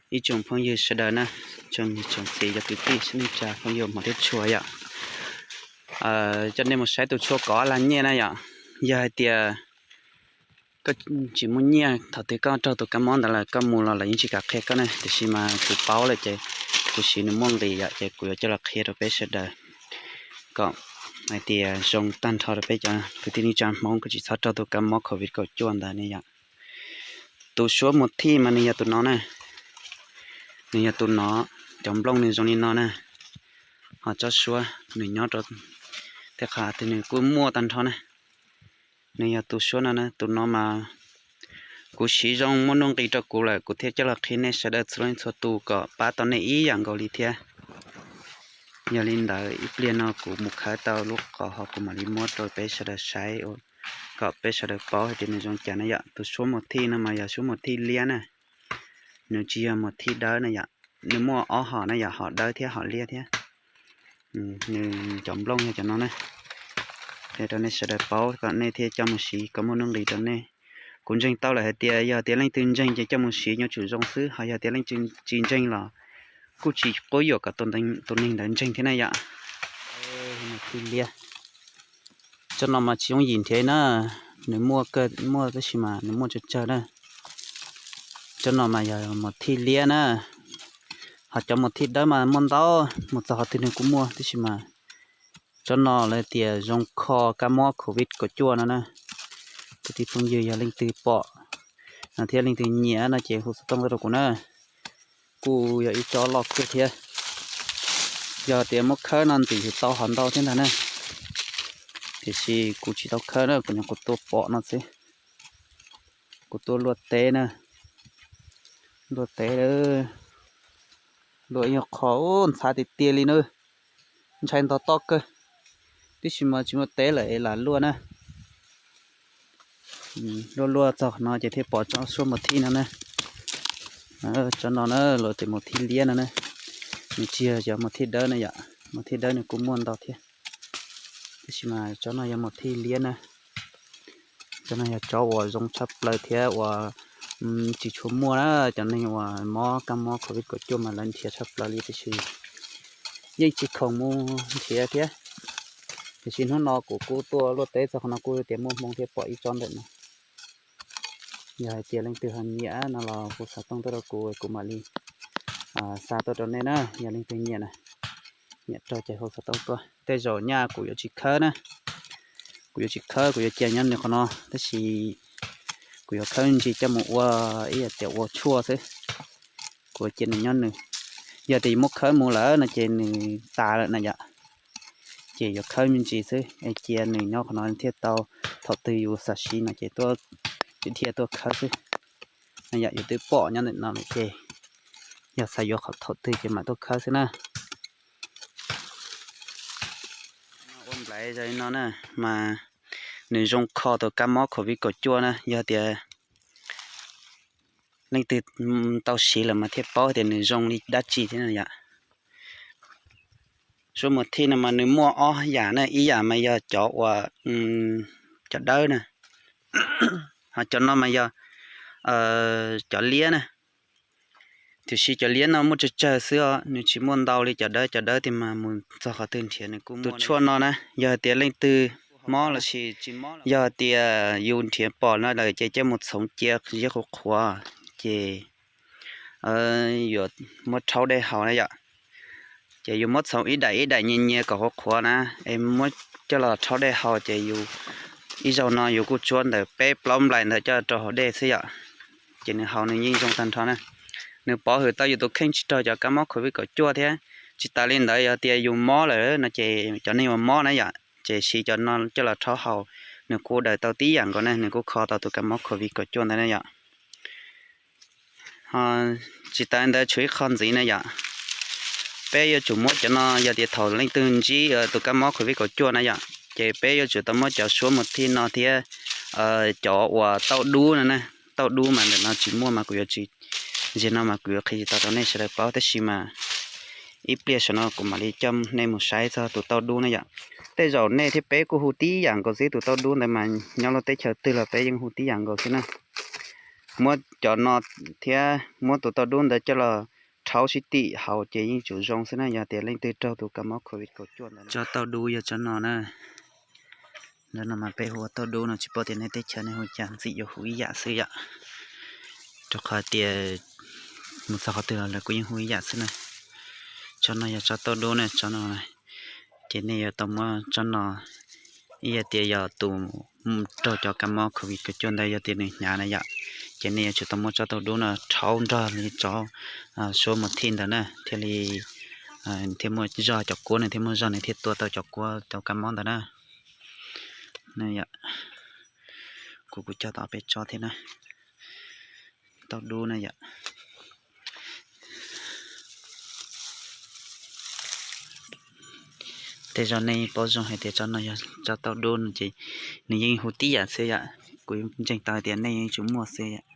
Ib tsoom phooj ywg sawv daws na, tsoom niam tsoom txiv cov kwv tij neej tsa phooj ywg hmov thiab tshua yom, coj nej mus saib tus tshuaj kov lag nyiaj na yom. Yog hais tias koj tsis muaj nyiaj, thaum twg koj raug tus kab mob ntawd lawm koj mus los lawv yeej tsis kam qhia koj na, tiam sis mas kuv paub lawm ces kuv siv nws muaj nqis yom, ces kuv yuav coj los qhia rau peb sawv daws kom hais tias zoo tag nrho rau peb cov kwv tij neej tsa Hmoob koj tsis txhob raug tus kab mob covid kaum cuaj ntawd ne yom. Tus suab mus thij mas nws yog tus no na, nws yog tus no, cov nplooj nws zoo li no na, ho tsob suab nws nyob rau tej qhov twg nws kuj muaj tag nrho na. Nws yog tus suab no na, tus no mas kuv siv zoo muaj nuj nqis rau kuv lawm kuv thiaj coj los qhia nej sawv daws txhua leej txhua tus kom pab tau nej ib yam nkaus li thiab. Yog li ntawd ib pliag no kuv mus khawb tau lub qhov ho kuv mam li muab rau peb sawv daws saib kom peb sawv daws paub hais tias nws zoo cas na yom. Tus suab mus thij no mas yog suab mus thij liab na, nws tsis yog mus thij dawb na yom. Nws muaj ob hom na yom, hom dawb thiab hom liab thiab. Nws cov nplooj yog cov no na, qhia rau nej sawv daws paub kom nej thiaj coj mus siv kom muaj nuj nqis rau nej. Kuv ntseeg tau lawm hais tias yog tias leej twg ntseeg ces coj mus siv yuav tsum zoo xwb, ho yog tias leej twg tsis ntseeg los kuj tsis quab yuam kom tus neeg ntawd ntseeg thiab na yom. Mus thij liab, tsob no mas tsis yooj yim nrhiav na, nws muaj kawg muaj tab sis mas nws muaj tsawg tsawg na. Tsob no mas yog mus thij liab na, ho cov mus thij dawb mas muaj ntau, mus txog qhov twg nws kuj muaj tab sis mas tsob no lawv tias zoo kho kab mob covid kaum cuaj no na. Kwv tij phooj ywg yog leej twg pom no thiab leej twg nyiam no ces hu xov tooj tuaj rau kuv na. Kuj yog ib tsob loj kawg thiab. Yog tias muab khawb no ntim tau hov ntau thiab ntag na, tiam sis kuv tsis tau khawb na, kuv nyuam qhuav tuaj pom no xwb. Kuv tuaj luaj teb na, luaj teb, luaj ib qho ntxhab tiag tiag li na, ntshai ntog toj kawg, tab sis mas tsis muaj teb lawm es lam luaj na. Luaj luaj txog qhov no ces thiaj pom tsob suab mus thij no na. Tsob no na luag tias mus thij liab no na, nws tsis yog cov mus thij dawb na yom, mus thij dawb nws kuj muaj ntau thiab, tab sis mas tsob no yog mus thij liab na. Tsob no yog tsob uas zoo tshaj plaws thiab uas tsis tshua muaj na, cov neeg uas mob kab mob covid kaum cuaj mas lawv nrhiav tshaj plaws li tiam sis yeej tsis khoom mus nrhiav thiab. Tiam sis hnub no kuv kuj tuaj luaj teb txog qhov no kuj tias muaj hmoo thiab pom ib tsob ntawm no. Yog hais tias leej twg ho nyiam no los hu xov tooj tuaj rau kuv, kuv mam li xa tuaj rau nej na. Yog leej twg nyiam na, nyiam raug ces hu xov tooj tuaj. Tej zaum nyaj kuv yuav tsis khawb na, kuv yuav tsis khawb, kuv yuav cia nyob nws qhov no, tab sis kuv yuav khawb ntsis coj mus ua ib yam tias ua tshuaj xwb. Kuv cia nws nyob nws, yog tias yus muab khawb mus lawm no ces nws tas lawm na yom. Ces yuav khawb me ntsis xwb es cia nws nyob qhov no thiaj tau, thaum twg yus xav siv no ces tuaj, dhia tuaj khawb xwb. Yam yus twb pom nyob ntawm no lawm ces yog xav yuav thaum twg ces mam tuaj khawb xwb na. Ua nplaiv zoo li no na, mas nws zoo kho tus kab mob covid kaum cuaj na, yog tias leej twg tau siv lawm mas thiaj paub tias nws zoo li dab tsi thiab no yom. Suab mus thij no mas nws muaj ob yam na, ib yam mas yog cov uas cov dawb na, ho cov no mas yog cov liab na. Tiam sis cov liab no muaj tsawg tsawg xwb os, nws tsis muaj ntau li cov dawb, cov dawb tiag mas mus txog qhov twg nrhiav nws kuj muaj. Tus tshuaj no na, yog tias leej twg mob los sis yog tias yus nrhiav pom no lawm ces coj mus txhoov cia ziab qhuav qhuav, ces yuav muab rhaub dej haus na yom. Ces yus muab txhoov ib daim ib daim nyias nyias kom qhuav qhuav na, es muab coj los rhaub dej haus ces yus ib zaug no yus kuj tsuab ntawm peb plaub nplais ntawd coj rau hauv dej xwb yom. Ces nws haus nws yeej zoo tag nrho na. Nws pov hwm tau yus tus kheej tsis raug cov kab mob covid kaum cuaj thiab. Tsis tas li ntawd yog tias yus mob lawm no ces cov neeg uas mob na yom, ces siv cov no coj los rhaub haus, nws kuj daws tau tib yam nkaus na, nws kuj kho tau tus kab mob covid kaum cuaj ntawd na yom. Tsis tas li ntawd tshuav ib qho ntxiv na yom. Peb yuav tsum muab cov no, yog tias thaum leej twg ntsib tus kab mob covid kaum cuaj na yom, ces peb yuav tsum tau muab cov suab mus thij no thiab cov uas tauj dub no na. Tauj dub mas ntawm no tsis muaj mas kuv yuav tsis, zaum no mas kuv yuav qhia tsis tau rau nej sawv daws paub, tab sis mas ib pliag saum no kuv mam li coj nej mus saib txog tus tauj dub na yom. Tej zaum nej thiab peb kuj hu tib yam nkaus xwb, tus tauj dub ntawd mas nyob lub teb chaws twg los peb yeej hu tib yam nkaus xwb na. muab cov no thiab muab tus tauj dub ntawd coj los rhaub sib tim haus ces yeej tsum zoo xwb na. Yog tias leej twg raug tus kab mob covid kaum cuaj ntawd, tsob tauj dub yog tsob no na. Ntawm no mas peb hu ua tauj dub no, tsis paub tias nej teb chaws nej hu cas, ntxim yuav hu ib yam xwb yom. Rau qhov tias mus txog qhov twg los lawv kuj yeej hu ib yam xwb na. Tsob no yog tsob tauj dub na, tsob no. Ces nej yuav tau muab tsob no, ib yam tias yog tus raug cov kab mob covid kaum cuaj ntawd yog tias nws hnyav na yom, ces nej yuav tsum tau muab tsob tauj dub no rhaub nrog li tsob suab mus thij ntawd na, thiaj li thiaj muaj zog cov kuab, nws thiaj muaj zog nws thiaj tua tau cov kuab tau kab mob ntawd na. Kuv kuj cog tau peb tsob thiab na, tauj dub na yom. Tej zaum nej paub zoo hais tias tsob no yog tsob tauj dub no ces nws yeej hu tib yam xwb yom. Kuv ntseeg tau hais tias nej yeej tsum muaj xwb yom.